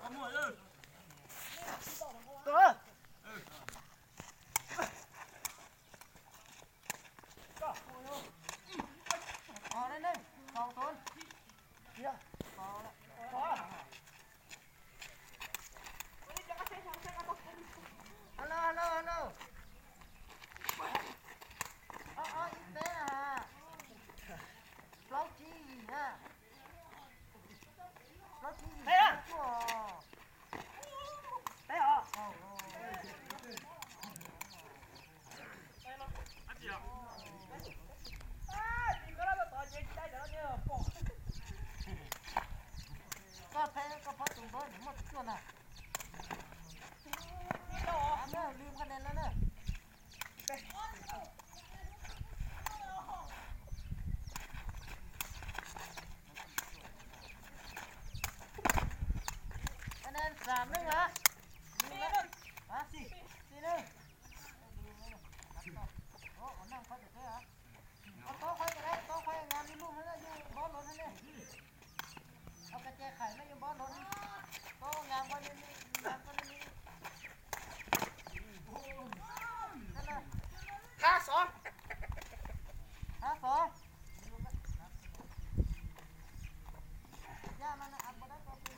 ອອກໄດ້ໜຶ່ງ ສອງ ສູນ ເດ ພໍລະ ພໍ ຮັລໂຫຼ ຮັລໂຫຼ ຮັລໂຫຼ ເອົາ ເອົາ ອີກແດ່ນະ ເຮົາຈີນະ ເຮົາຈີນ ເຮີ້ຍ ໄປອອກ ກໍແພ້ກໍພໍຕົວເບີດໝົດຕົວນະ ເອົາເດີ ລືມຄະແນນແລ້ວເດີ ຄະແນນສາມໜຶ່ງ ຫະ ສີ່ໜຶ່ງ ຫະ ສີ່ໜຶ່ງ ໂອ້ ເອົາໜັງຂ້ອຍໄປເດີ ຫະ ເອົາໂຕະຂ້ອຍກໍໄດ້ ໂຕະຂ້ອຍງາມຢູ່ລຸ່ມຫັ້ນນະ ຢູ່ບ່ອນລົດຫັ້ນເດ້ ເອົາກະແຈໄຂມາຢູ່ບ່ອນລົດ ໂຕະງາມກວ່ານີ້ ງາມກວ່ານີ້ ຫ້າສອງ ຫ້າສອງ ຢ່າມັນນະ ອັດບໍ່ໄດ້ກໍເປັນ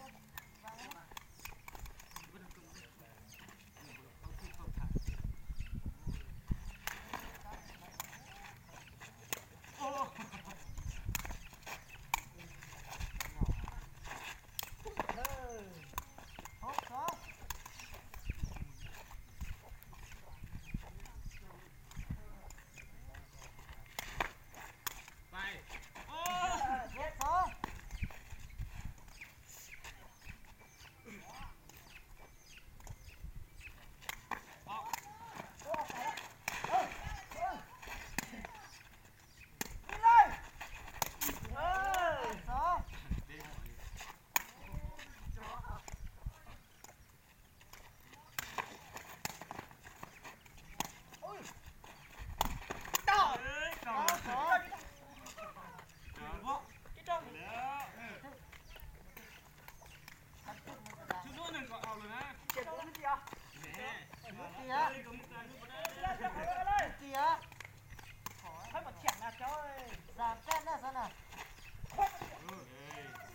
ສາມແປດນະຊັ້ນນະ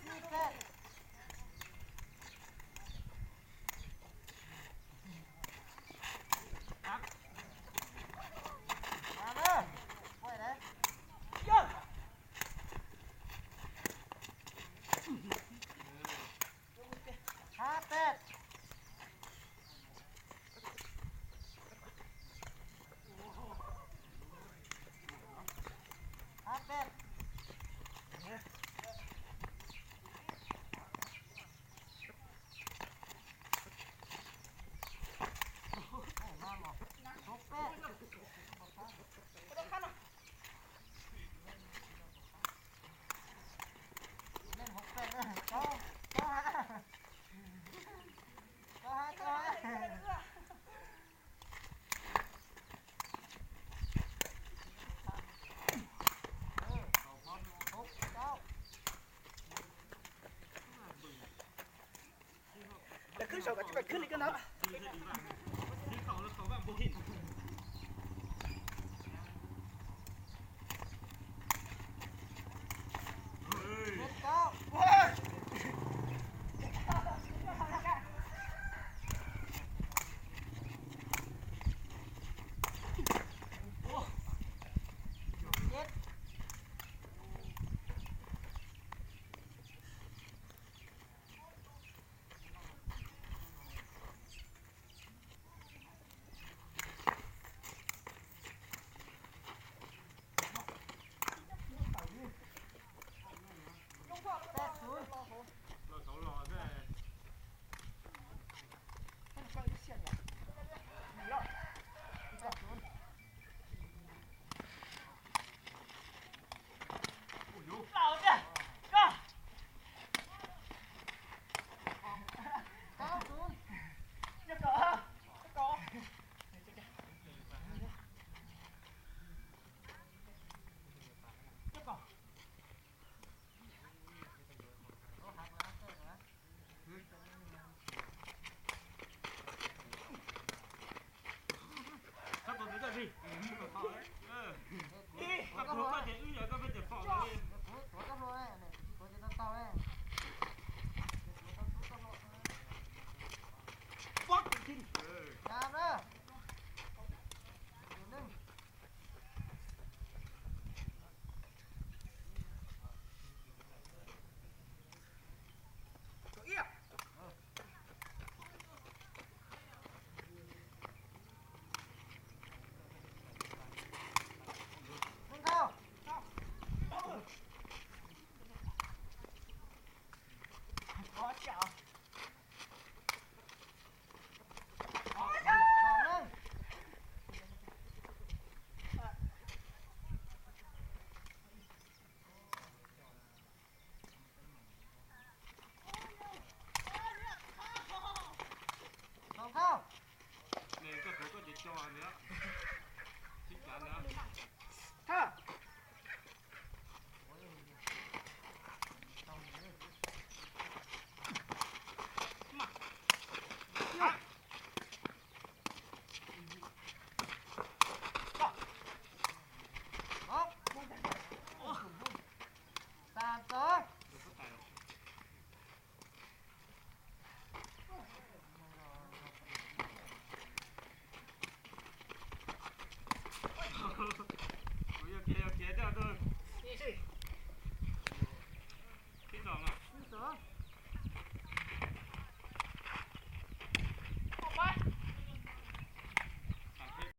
ສີ່ແປດ ມາເດີ ປ່ອຍເດີ ຫ້າແປດ ຫ້າແປດ ຫົກແປດ ເລ່ນຫົກແປດເດີ ເກົ້າ ເກົ້າຫ້າ ເກົ້າຫ້າ ເກົ້າຫ້າ ເອີ ຫົກ ເກົ້າ ແລ້ວຂຶ້ນສອງກໍຈະໄປຂຶ້ນອີກກັນເນາະ ທີ່ເຂົາ ແລ້ວເຂົາກໍບໍ່ເຫັນ